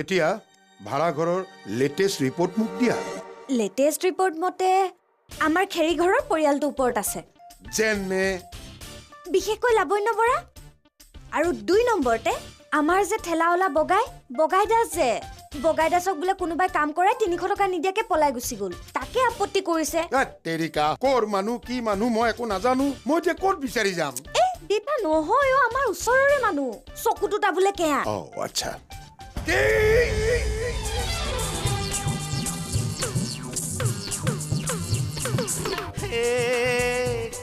এতিয়া ভাড়াঘৰৰ latest report মোক দিয়া। লেটেষ্ট ৰিপৰ্ট মতে আমাৰ খেৰী ঘৰৰ পৰিয়ালটো ওপৰত আছে, যেনে বিশেষকৈ লাৱণ্য বৰা, আৰু 2 নম্বৰতে আমাৰ যে ঠেলাওলা বগাই বগাই দাস, যে বগাই দাসক বোলে কোনোবাই কাম কৰাই 300 টকা নিদিয়াকে পলাই গুচি গ'ল, তাকে আপত্তি কৰিছে। তেৰিকা, ক'ৰ মানুহ কি মানুহ মই একো নাজানো, মই যে ক'ত বিচাৰি যাম? এই দেউতা নহয় অ, আমাৰ ওচৰৰে মানুহ, চকু দুটা বোলে কেয়া। অ আচ্ছা।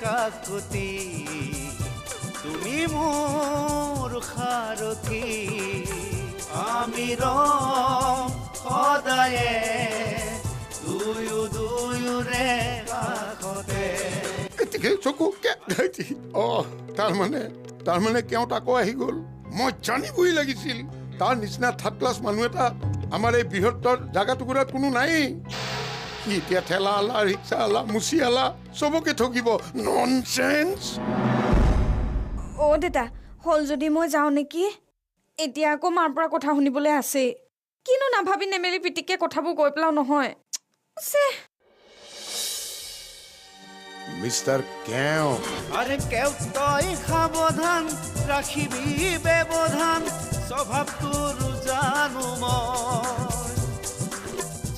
কাকতি তুমি মোৰ সাৰথি, আমি ৰম সদায়ে দুয়ো দুয়োৰে কাষতে। চকু অ, তাৰমানে কেওঁত আকৌ আহি গ'ল। মই জানিবই লাগিছিল তাৰ নিচিনা থাৰ্ড ক্লাছ মানুহ এটা আমাৰ এই বৃহত্তৰ জাগা টুকুৰাত কোনো নায়েই। সি এতিয়া ঠেলা আলা, ৰিক্সা আলা, মুচি আলা চবকে ঠগিব। ননচেন্স। অ দেউতা, হ'ল যদি মই যাওঁ নেকি? এতিয়া আকৌ মাৰ পৰা কথা শুনিবলৈ আছেই। কিনো নাভাবি নেমেলি পিটিককে কথাবোৰ কৈ পেলাও নহয়। মিষ্টাৰ কেও, আৰে কেও তই সাৱধান ৰাখিবি ব্যৱধান, স্বভাৱ তোৰ জানো মই,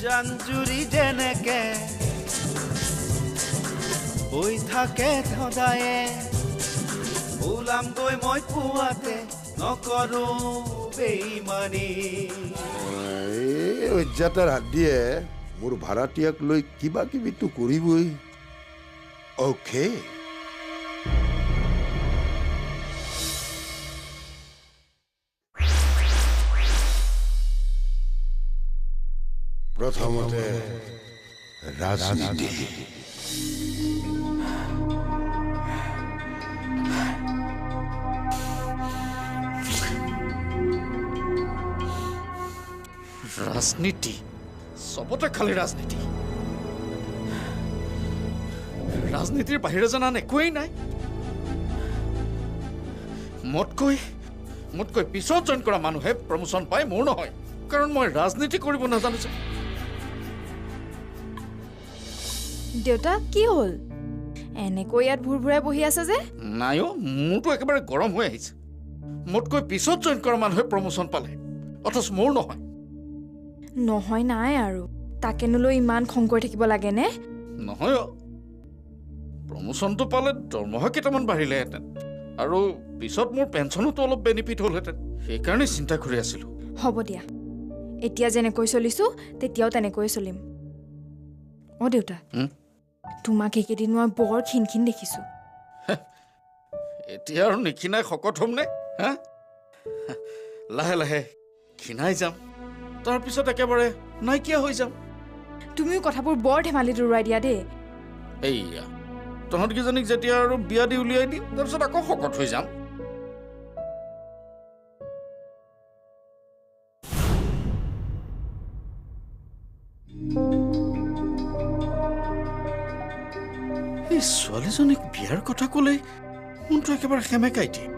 জানজুৰি যেনেকে বৈ থাকে সদায়ে, ওলামগৈ মই পুৱাতে নকৰো বেইমানি। এই অজ্জাতাৰ হাত দিয়ে মোৰ ভাড়াতীয়াক লৈ কিবা কিবিতো কৰিবই। অ'কে, প্ৰথমতে ৰাজনীতি। ৰাজনীতি, চবতে খালি ৰাজনীতি। ৰাজনীতিৰ বাহিৰে জানা একোৱেই নাই। মোতকৈ পিছত জইন কৰা মানুহে প্ৰমোচন পায়, মোৰ নহয়, কাৰণ মই ৰাজনীতি কৰিব নাজানো। দেউতা কি হ'ল, এনেকৈ ইয়াত ভুৰ ভুৰাই বহি আছে যে? নাই অ', মোৰতো একেবাৰে গৰম হৈ আহিছে। মোতকৈ পিছত জইন কৰা মানুহে প্ৰমোচন পালে, অথচ মোৰ নহয়। নহয় নাই আৰু, তাকেনো লৈ ইমান খং কৰি থাকিব লাগেনে? নহয় অ', প্ৰমোচনটো পালে দৰমহা কেইটামান বাঢ়িলেহেঁতেন, আৰু পিছত মোৰ পেঞ্চনতো অলপ বেনিফিট হ'লহেঁতেন, সেইকাৰণে চিন্তা কৰি আছিলোঁ। হ'ব দিয়া, এতিয়া যেনেকৈ চলিছোঁ তেতিয়াও তেনেকৈয়ে চলিম। অ' দেউতা, তোমাক এইকেইদিন মই বৰ ক্ষীণ ক্ষীণ দেখিছোঁ। এতিয়া আৰু নিক্ষীণাই শকত হ'মনে? হা, লাহে লাহে ক্ষীণাই যাম, তাৰপিছত একেবাৰে নাইকিয়া হৈ যাম। তুমিও কথাবোৰ বৰ ধেমালিত উৰুৱাই দিয়া দেই। এইয়া, তহঁতকেইজনীক যেতিয়া আৰু বিয়া দি উলিয়াই দিম, তাৰপিছত আকৌ শকত হৈ যাম। এই ছোৱালীজনীক বিয়াৰ কথা ক'লে মনটো একেবাৰে সেমেকাই দিয়ে।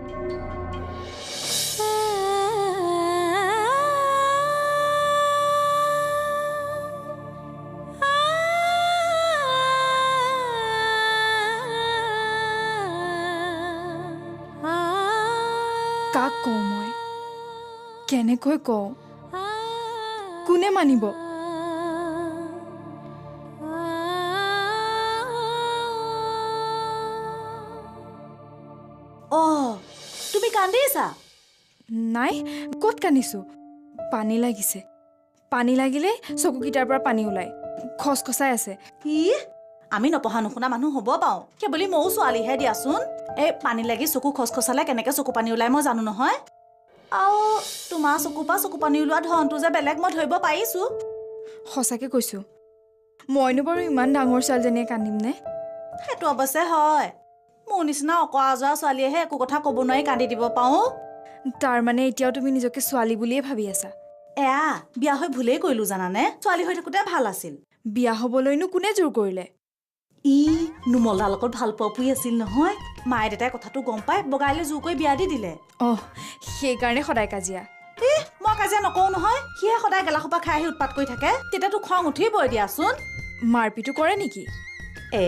কাক কওঁ মই, কেনেকৈ কওঁ, কোনে মানিব? তুমি কান্দিছা? নাই, ক'ত কান্দিছো? পানী লাগিছে। পানী লাগিলে চকুকেইটাৰ পৰা পানী ওলায়, খচখচাই আছে। ই আমি নপঢ়া নুশুনা মানুহ হ'ব পাওঁ, কেৱলি ময়ো ছোৱালীহে দিয়াচোন। এই পানী লাগি চকু খচখচালে কেনেকৈ চকু পানী ওলায় মই জানো নহয়। আৰু তোমাৰ চকুৰ পৰা চকু পানী ওলোৱা ধৰণটো যে বেলেগ, মই ধৰিব পাৰিছোঁ। সঁচাকৈ কৈছোঁ, মইনো বাৰু ইমান ডাঙৰ ছোৱালীজনীয়ে কান্দিমনে? সেইটো অৱশ্যে হয়, মোৰ নিচিনা অকৰা যোৱা ছোৱালীয়েহে একো কথা ক'ব নোৱাৰি কান্দি দিব পাৰোঁ। তাৰমানে এতিয়াও তুমি নিজকে ছোৱালী বুলিয়ে ভাবি আছা? এয়া বিয়া হৈ ভুলেই কৰিলোঁ জানানে, ছোৱালী হৈ থাকোঁতে ভাল আছিল। বিয়া হ'বলৈনো কোনে জোৰ কৰিলে? ই নোমলাৰ লগত ভাল পোৱা পুই আছিল নহয়, মায়ে দেউতাই কথাটো গম পাই বগাইলৈ জোৰ কৰি বিয়া দি দিলে। অঁ, সেইকাৰণে সদায় কাজিয়া। ই মই কাজিয়া নকওঁ নহয়, সিহে সদায় গেলা সোপা খাই আহি উৎপাত কৰি থাকে, তেতিয়াতো খং উঠিবই দিয়াচোন। মাৰপিটো কৰে নেকি? এ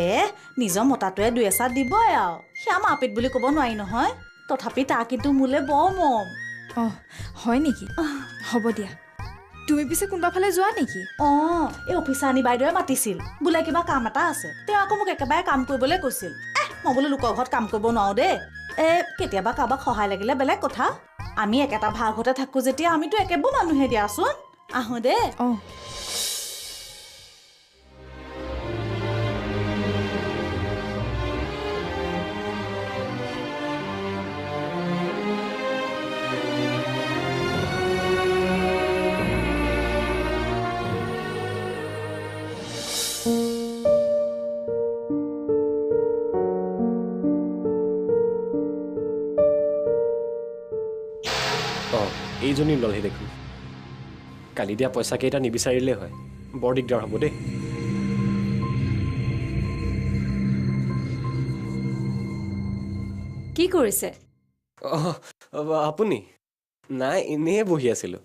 নিজৰ মতাটোৱে দুই এচাত দিবই আৰু, সেয়া মাৰপিট বুলি ক'ব নোৱাৰি নহয়। তথাপি তাৰ কিন্তু মোলৈ বৰ মৰম। অঁ হয় নেকি? হ'ব দিয়া। তুমি পিছে কোনোবা ফালে যোৱা নেকি? অঁ, এই অফিচাৰনী বাইদেৱে মাতিছিল, বোলে কিবা কাম এটা আছে। তেওঁ আকৌ মোক একেবাৰে কাম কৰিবলৈ কৈছিল। এহ মই বোলো লোকৰ ঘৰত কাম কৰিব নোৱাৰো দেই। এই কেতিয়াবা কাৰোবাক সহায় লাগিলে বেলেগ কথা, আমি একেটা ভাড়াঘৰতে থাকোঁ যেতিয়া আমিতো একেবোৰ মানুহে দিয়াচোন। আহোঁ দেই। অঁ। এইজনী ওলালহি দেখোন। কালি দিয়া পইচাকেইটা নিবিচাৰিলেই হয়, বৰ দিগদাৰ হ'ব দেই। কি কৰিছে আপুনি? নাই, এনেই বহি আছিলোঁ।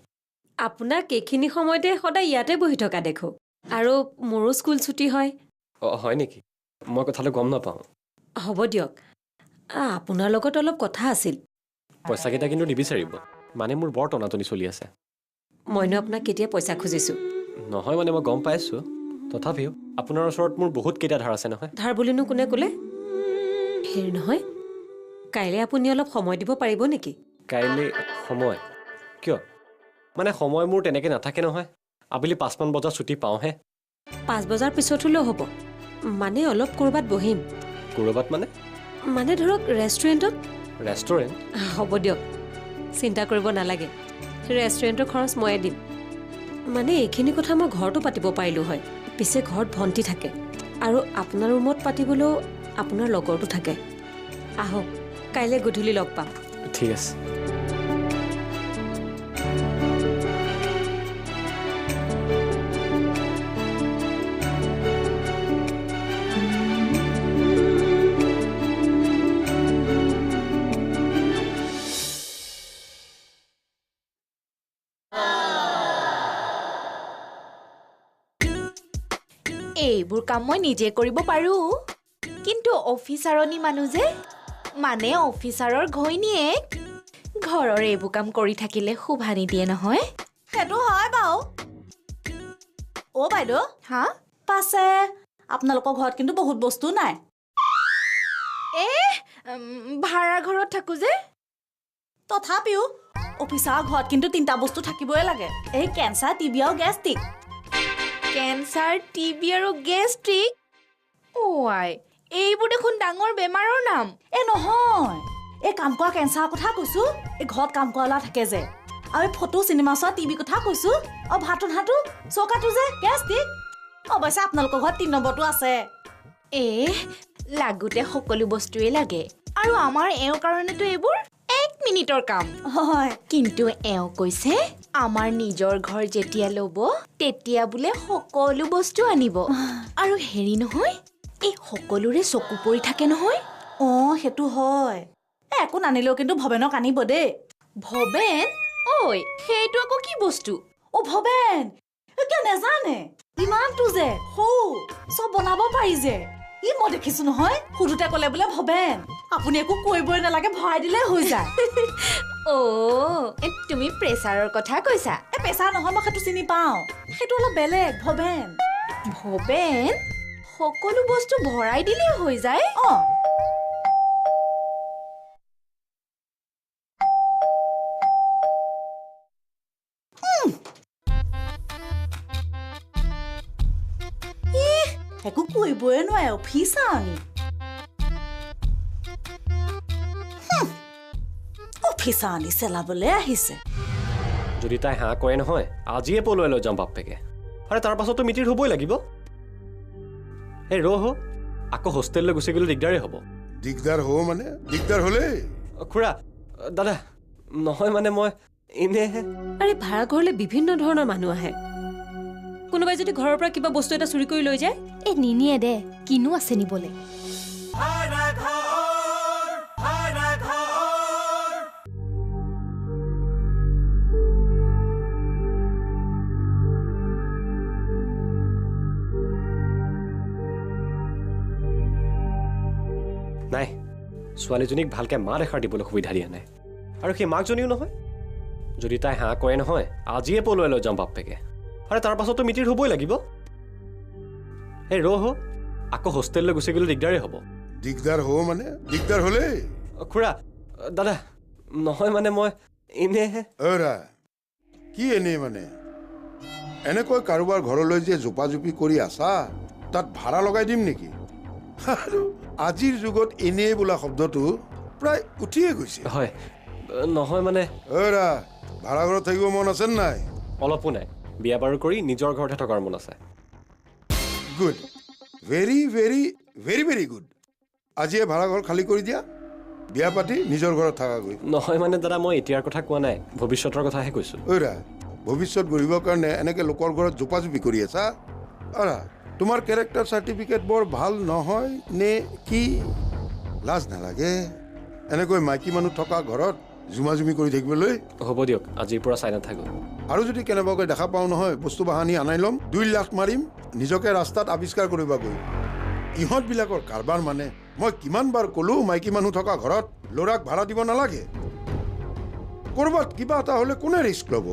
আপোনাক এইখিনি সময়তে সদায় ইয়াতে বহি থকা দেখোঁ, আৰু মোৰো স্কুল ছুটি হয়। অঁ হয় নেকি? মই কথাটো গম নাপাওঁ। হ'ব দিয়ক, আপোনাৰ লগত অলপ কথা আছিল। পইচাকেইটা কিন্তু নিবিচাৰিব, মানে মোৰ বৰ টনাটনি চলি আছে। মইনো আপোনাক কেতিয়া পইচা খুজিছোঁ? নহয় মানে মই গম পাইছোঁ, তথাপিও আপোনাৰ ওচৰত মোৰ বহুত কেইটা ধাৰ আছে নহয়। ধাৰ বুলিনো কোনে ক'লে? হেৰি নহয়, কাইলৈ আপুনি অলপ সময় দিব পাৰিব নেকি? কাইলৈ সময়? কিয়? মানে সময় মোৰ তেনেকৈ নাথাকে নহয়, আবেলি 5মান বজাত ছুটি পাওঁহে। 5 বজাৰ পিছত হ'লেও হ'ব, মানে অলপ ক'ৰবাত বহিম। ক'ৰবাত মানে? মানে ধৰক ৰেষ্টুৰেণ্টত। ৰেষ্টুৰেণ্ট? হ'ব দিয়ক, চিন্তা কৰিব নালাগে, ৰেষ্টুৰেণ্টৰ খৰচ ময়ে দিম। মানে এইখিনি কথা মই ঘৰতো পাতিব পাৰিলোঁ হয়, পিছে ঘৰত ভণ্টি থাকে আৰু আপোনাৰ ৰুমত পাতিবলৈও আপোনাৰ লগৰটো থাকে। আহক, কাইলৈ গধূলি লগ পাম। ঠিক আছে। এইবোৰ কাম মই নিজে কৰিব পাৰোঁ, কিন্তু অফিচাৰণী মানুহ যে, মানে অফিচাৰৰ ঘৈণীয়েক, ঘৰৰ এইবোৰ কাম কৰি থাকিলে শোভা নিদিয়ে নহয়। সেইটো হয় বাৰু। অ' বাইদেউ। হা? পাছে আপোনালোকৰ ঘৰত কিন্তু বহুত বস্তু নাই। এ ভাড়া ঘৰত থাকোঁ যে। তথাপিও অফিচাৰৰ ঘৰত কিন্তু 3টা বস্তু থাকিবই লাগে, এই কেঞ্চাৰ, টিবি আৰু গেষ্ট্ৰিক। কেঞ্চাৰ, টিবি আৰু গেষ্ট্ৰিক? অ' আই, এইবোৰ দেখোন ডাঙৰ বেমাৰৰ নাম। এ নহয়, এই কাম কৰা কেঞ্চাৰৰ কথা কৈছোঁ, এই ঘৰত কাম কৰা থাকে যে, আৰু এই ফটো চিনেমা চোৱা টিভি কথা কৈছোঁ, আৰু ভাত ৰন্ধাটো চৌকাটো যে গেষ্ট্ৰিক। অৱশ্যে আপোনালোকৰ ঘৰত 3 নম্বৰটো আছে। এ লাগোতে সকলো বস্তুৱেই লাগে, আৰু আমাৰ এওঁৰ কাৰণেতো এইবোৰ 1 মিনিটৰ কাম হয়। কিন্তু এওঁ কৈছে আমাৰ নিজৰ ঘৰ যেতিয়া ল'ব তেতিয়া বোলে সকলো বস্তু আনিব। আৰু হেৰি নহয়, এই সকলোৰে চকু পৰি থাকে নহয়। অঁ সেইটো হয়। একো নানিলেও কিন্তু ভৱেনক আনিব দেই। ভৱেন? ঐ সেইটো আকৌ কি বস্তু? অ' ভৱেন কিয় নেজানে? ইমানটো যে সৌ চব বনাব পাৰি যে, ই মই দেখিছো নহয়। সোধোতে ক'লে বোলে ভৱেন, আপুনি একো কৰিবই নালাগে, ভৰাই দিলে হৈ যায়। অ' তুমি প্ৰেছাৰৰ কথা কৈছা? এই প্ৰেছাৰ নহয়, মই সেইটো চিনি পাওঁ, সেইটো অলপ বেলেগ। ভৱেন। ভৱেন সকলো বস্তু ভৰাই দিলেই হৈ যায়? অঁ। একো কৰিবই নোৱাৰে অফিচাৰণী। অফিচাৰণী চেলাবলৈ আহিছে। যদি তাই হাঁহ কৰে নহয়, আজিয়ে পলুৱাই লৈ যাম বাপেকে। আৰে তাৰ পাছতো মিতিৰ হ'বই লাগিব। এই ৰহ, আকৌ হোষ্টেললৈ গুচি গ'লে দিগদাৰেই হ'ব। দিগদাৰ হ'ব মানে? দিগদাৰ হ'লেই। খুৰা, দাদা, নহয় মানে মই এনেহে। আৰে ভাড়া ঘৰলৈ বিভিন্ন ধৰণৰ মানুহ আহে, কোনোবাই যদি ঘৰৰ পৰা কিবা বস্তু এটা চুৰি কৰি লৈ যায়। এই নিনিয়ে দে, কিনো আছে নিবলৈ। ছোৱালীজনীক ভালকৈ মাত এষাৰ দিবলৈ সুবিধা দিয়া নাই। আৰু সেই মাকজনীও নহয়, যদি তাই হাঁহ কৰে নহয় আজিয়ে পলুৱাই লৈ যাম বাপেকে। আৰে তাৰ পাছততো মিতিৰ হ'বই লাগিব। এই ৰহ, আকৌ হোষ্টেললৈ গুচি গ'লে দিগদাৰেই হ'ব। দিগদাৰ হ'ব মানে? দিগদাৰ হ'লেই খুৰা। দাদা নহয় মানে মই এনেইহে। অৰা কি এনেই মানে? এনেকৈ কাৰোবাৰ ঘৰলৈ যে জোপাজোপি কৰি আছা, তাত ভাড়া লগাই দিম নেকি? আৰু আজিৰ যুগত এনেই বোলা শব্দটো প্ৰায় উঠিয়ে গৈছে। হয় নহয় মানে? অৰা ভাড়া ঘৰত থাকিব মন আছে নাই? অলপো নাই। বিয়া বাৰু কৰি নিজৰ ঘৰতহে থকাৰ মন আছে। Good, very very very very good. আজিয়ে ভাড়া ঘৰ খালী কৰি দিয়া, বিয়া পাতি নিজৰ ঘৰত থাকাগৈ। নহয় মানে দাদা, মই এতিয়াৰ কথা কোৱা নাই, ভৱিষ্যতৰ কথাহে কৈছোঁ। অৰা ভৱিষ্যত গঢ়িবৰ কাৰণে এনেকৈ লোকৰ ঘৰত জোপাজোপি কৰি আছা? অৰা তোমাৰ কেৰেক্টাৰ চাৰ্টিফিকেট বৰ ভাল নহয় নে কি? লাজ নালাগে এনেকৈ মাইকী মানুহ থকা ঘৰত জুমাজুমি কৰি থাকিবলৈ? হ'ব দিয়ক, আজিৰ পৰা চাই নাথাকোঁ। আৰু যদি কেনেবাকৈ দেখা পাওঁ নহয়, বস্তু বাহানি আনাই ল'ম, 2 লাখ মাৰিম, নিজকে ৰাস্তাত আৱিষ্কাৰ কৰিবাগৈ। ইহঁতবিলাকৰ কাৰবাৰ মানে মই কিমান বাৰ ক'লোঁ, মাইকী মানুহ থকা ঘৰত ল'ৰাক ভাড়া দিব নালাগে। ক'ৰবাত কিবা এটা হ'লে কোনে ৰিস্ক ল'ব?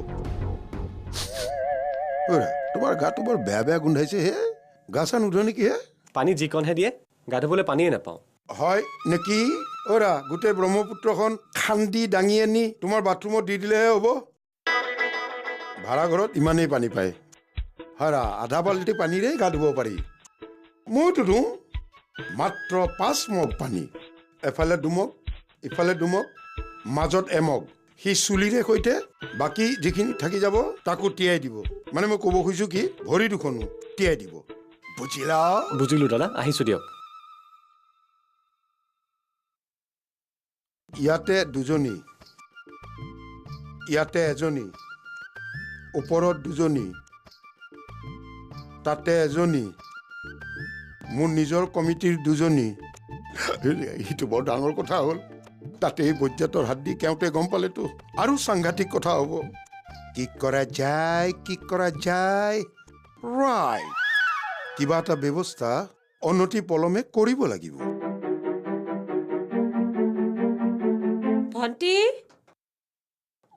তোমাৰ গাটো বৰ বেয়া বেয়া গোন্ধাইছে হে, গা চা নুধো নেকি হে? পানী যিকণহে দিয়ে, গা ধুবলৈ পানীয়ে নাপাওঁ। হয় নেকি? অ'ৰা গোটেই ব্ৰহ্মপুত্ৰখন খান্দি দাঙি আনি তোমাৰ বাথৰুমত দি দিলেহে হ'ব। ভাড়া ঘৰত ইমানেই পানী পায়। হৰা আধা বাল্টি পানীৰেই গা ধুব পাৰি। ময়োতো ধুওঁ, মাত্ৰ 5 মগ পানী, এফালে দুমগ ইফালে দুমগ, মাজত এমগ, সি চুলিৰে সৈতে বাকী যিখিনি থাকি যাব তাকো তিয়াই দিব। মানে মই ক'ব খুজিছোঁ কি, ভৰি দুখনো তিয়াই দিব। বুজিলা? বুজিলোঁ দাদা, আহিছোঁ দিয়ক। ইয়াতে দুজনী, ইয়াতে এজনী, ওপৰত দুজনী, তাতে এজনী, মোৰ নিজৰ কমিটিৰ দুজনী। এইটো বৰ ডাঙৰ কথা হ'ল। তাতে এই বজ্জাতৰ হাত দি কেওঁতে গম পালেতো আৰু সাংঘাতিক কথা হ'ব। কি কৰা যায়, কি কৰা যায়? ৰাইট, কিবা এটা ব্যৱস্থা অনতি পলমে কৰিব লাগিব। ভণ্টি,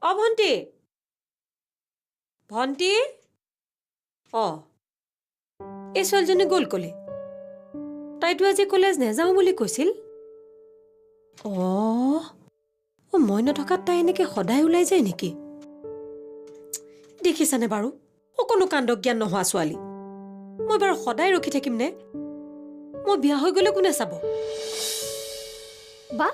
অ ভণ্টি, ভণ্টি, অ এই ছোৱালীজনী গ'ল ক'লে? তাইতো আজি কলেজ নেযাওঁ বুলি কৈছিল। অ অ মই নথকাত তাই এনেকৈ সদায় ওলাই যায় নেকি? দেখিছানে বাৰু, অকণো কাণ্ডজ্ঞান নোহোৱা ছোৱালী। মই বাৰু সদায় ৰখি থাকিম নে? মই বিয়া হৈ গ'লে কোনে চাব? বা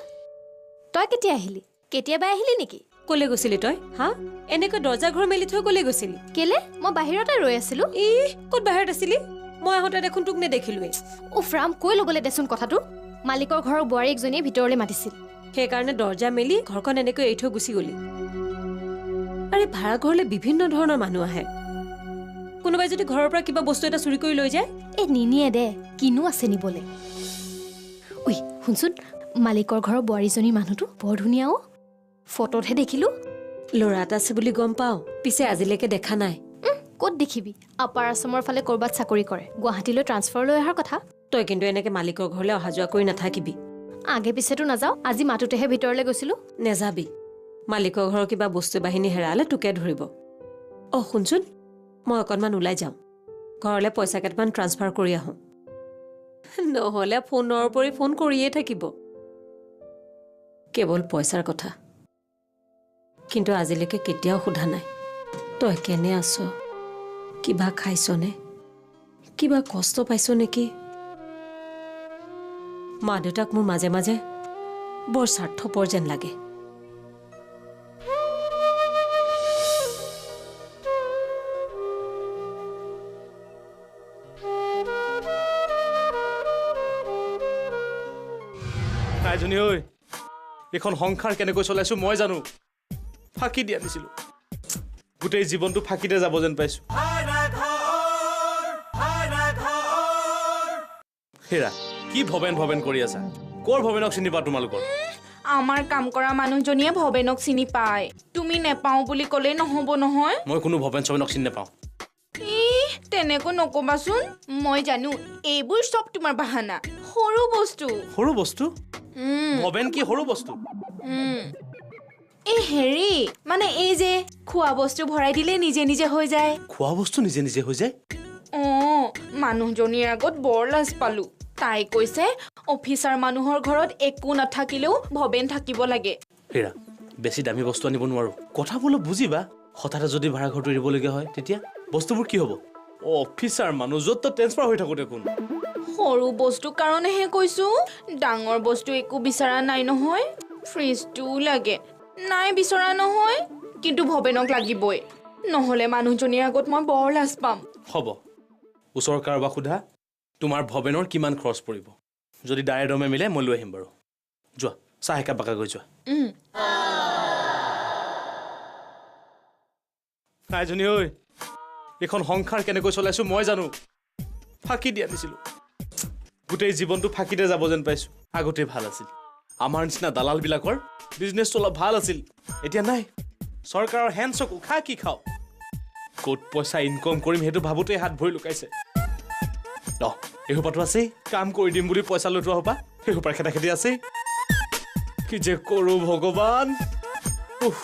তই কেতিয়া আহিলি? কেতিয়াবা আহিলি নেকি? ক'লে গৈছিলি তই? হা, এনেকৈ দৰ্জা ঘৰ মেলি থৈ ক'লে গৈছিলি? কেলে, মই বাহিৰতে ৰৈ আছিলো। ই ক'ত বাহিৰত আছিলি? মই আহোঁতে দেখোন তোক নেদেখিলোৱেই। উফ ৰাম, কৈ ল'বলৈ দেচোন কথাটো। মালিকৰ ঘৰৰ বোৱাৰী একজনীয়ে ভিতৰলৈ মাতিছিল, সেইকাৰণে দৰ্জা মেলি ঘৰখন এনেকৈ এৰি থৈ গুচি গ'লি। আৰে ভাড়া ঘৰলৈ বিভিন্ন ধৰণৰ মানুহ আহে, কোনোবাই যদি ঘৰৰ পৰা কিবা বস্তু এটা চুৰি কৰি লৈ যায়? এই নিনিয়ে দে, কিনো আছে নিবলৈ। ঐ শুনচোন, মালিকৰ ঘৰৰ বোৱাৰীজনীৰ মানুহটো বৰ ধুনীয়া অ', ফটোতহে দেখিলোঁ। ল'ৰা এটা আছে বুলি গম পাওঁ, পিছে আজিলৈকে দেখা নাই। ক'ত দেখিবি, আপাৰ আছামৰ ফালে ক'ৰবাত চাকৰি কৰে, গুৱাহাটীলৈ ট্ৰান্সফাৰ লৈ অহাৰ কথা। তই কিন্তু এনেকৈ মালিকৰ ঘৰলৈ অহা যোৱা কৰি নাথাকিবি। আগে পিছেতো নাযাওঁ, আজি মাতোতেহে ভিতৰলৈ গৈছিলোঁ। নেযাবি, মালিকৰ ঘৰৰ কিবা বস্তু বাহিনী হেৰালে তোকে ধৰিব। অ শুনচোন, মই অকণমান ওলাই যাওঁ, ঘৰলৈ পইচা কেইটামান ট্ৰান্সফাৰ কৰি আহোঁ, নহ'লে ফোনৰ উপৰি ফোন কৰিয়ে থাকিব। কেৱল পইচাৰ কথা, কিন্তু আজিলৈকে কেতিয়াও সোধা নাই তই কেনে আছ, কিবা খাইছনে, কিবা কষ্ট পাইছ নেকি। মা দেউতাক মোৰ মাজে মাজে বৰ স্বাৰ্থপৰ যেন লাগে। আইজনী ঐ, এইখন সংসাৰ কেনেকৈ চলাইছো মই জানো। ফাঁকি দিয়া দিছিলো, গোটেই জীৱনটো ফাঁকিতে যাব যেন পাইছো। হেৰা, কি ভবেন ভবেন কৰি আছা? কৰ ভবেনক চিনি পা তোমালোকৰ? আমাৰ কাম কৰা মানুহজনীয়ে ভবেনক চিনি পায়, তুমি নেপাওঁ বুলি ক'লেই নহ'ব নহয়। মই কোনো ভবেন চবেনক চিনি নাপাওঁ। ই তেনেকৈ নকবাচোন, মই জানো এইবোৰ চব তোমাৰ বাহানা। সৰু বস্তু, সৰু বস্তু? ভবেন কি সৰু বস্তু? এই হেৰি মানে এই যে খোৱা বস্তু ভৰাই দিলে নিজে নিজে হৈ যায়। খোৱা বস্তু নিজে নিজে হৈ যায়? অঁ, মানুহজনীৰ আগত বৰ লাজ পালো। তাই কৈছে অফিচাৰ মানুহৰ ঘৰত একো নাথাকিলেও ভবেন থাকিব লাগে। হেৰা, বেছি দামী বস্তু আনিব নোৱাৰো, কথাবোৰ অলপ বুজিবা। হঠাতে যদি ভাড়া ঘৰটো এৰিবলগীয়া হয় তেতিয়া বস্তুবোৰ কি হ'ব? অফিচাৰ মানুহ য'ত ত'ত ট্ৰেন্সফাৰ হৈ থাকো দেখোন। সৰু বস্তু কাৰণেহে কৈছো, ডাঙৰ বস্তু একো বিচৰা নাই নহয়। ফ্ৰিজটোও লাগে, নাই বিচৰা নহয়, কিন্তু ভবেনক লাগিবই, নহ'লে মানুহজনীৰ আগত মই বৰ লাজ পাম। হ'ব, ওচৰৰ কাৰোবাক সোধা তোমাৰ ভবেনৰ কিমান খৰচ পৰিব। যদি দাৰে দমে মিলে মই লৈ আহিম বাৰু। যোৱা, চাহ একাপ বাকাগৈ যোৱা। আইজনী ঐ, এইখন সংসাৰ কেনেকৈ চলাইছো মই জানো। ফাঁকি দি আনিছিলো, গোটেই জীৱনটো ফাঁকিতে যাব যেন পাইছো। আগতে ভাল আছিল, আমাৰ নিচিনা দালালবিলাকৰ বিজনেছটো অলপ ভাল আছিল, এতিয়া নাই। চৰকাৰৰ হেণ্ড চকু, খা কি খাওঁ, ক'ত পইচা ইনকম কৰিম সেইটো ভাবোঁতেই হাত ভৰি লুকাইছে। এই সোপাটো আছেই, কাম কৰি দিম বুলি পইচা লৈ থোৱা সোপা, সেই সোপাৰ খেতা খেতি আছেই। কি যে কৰোঁ ভগৱান। উফ।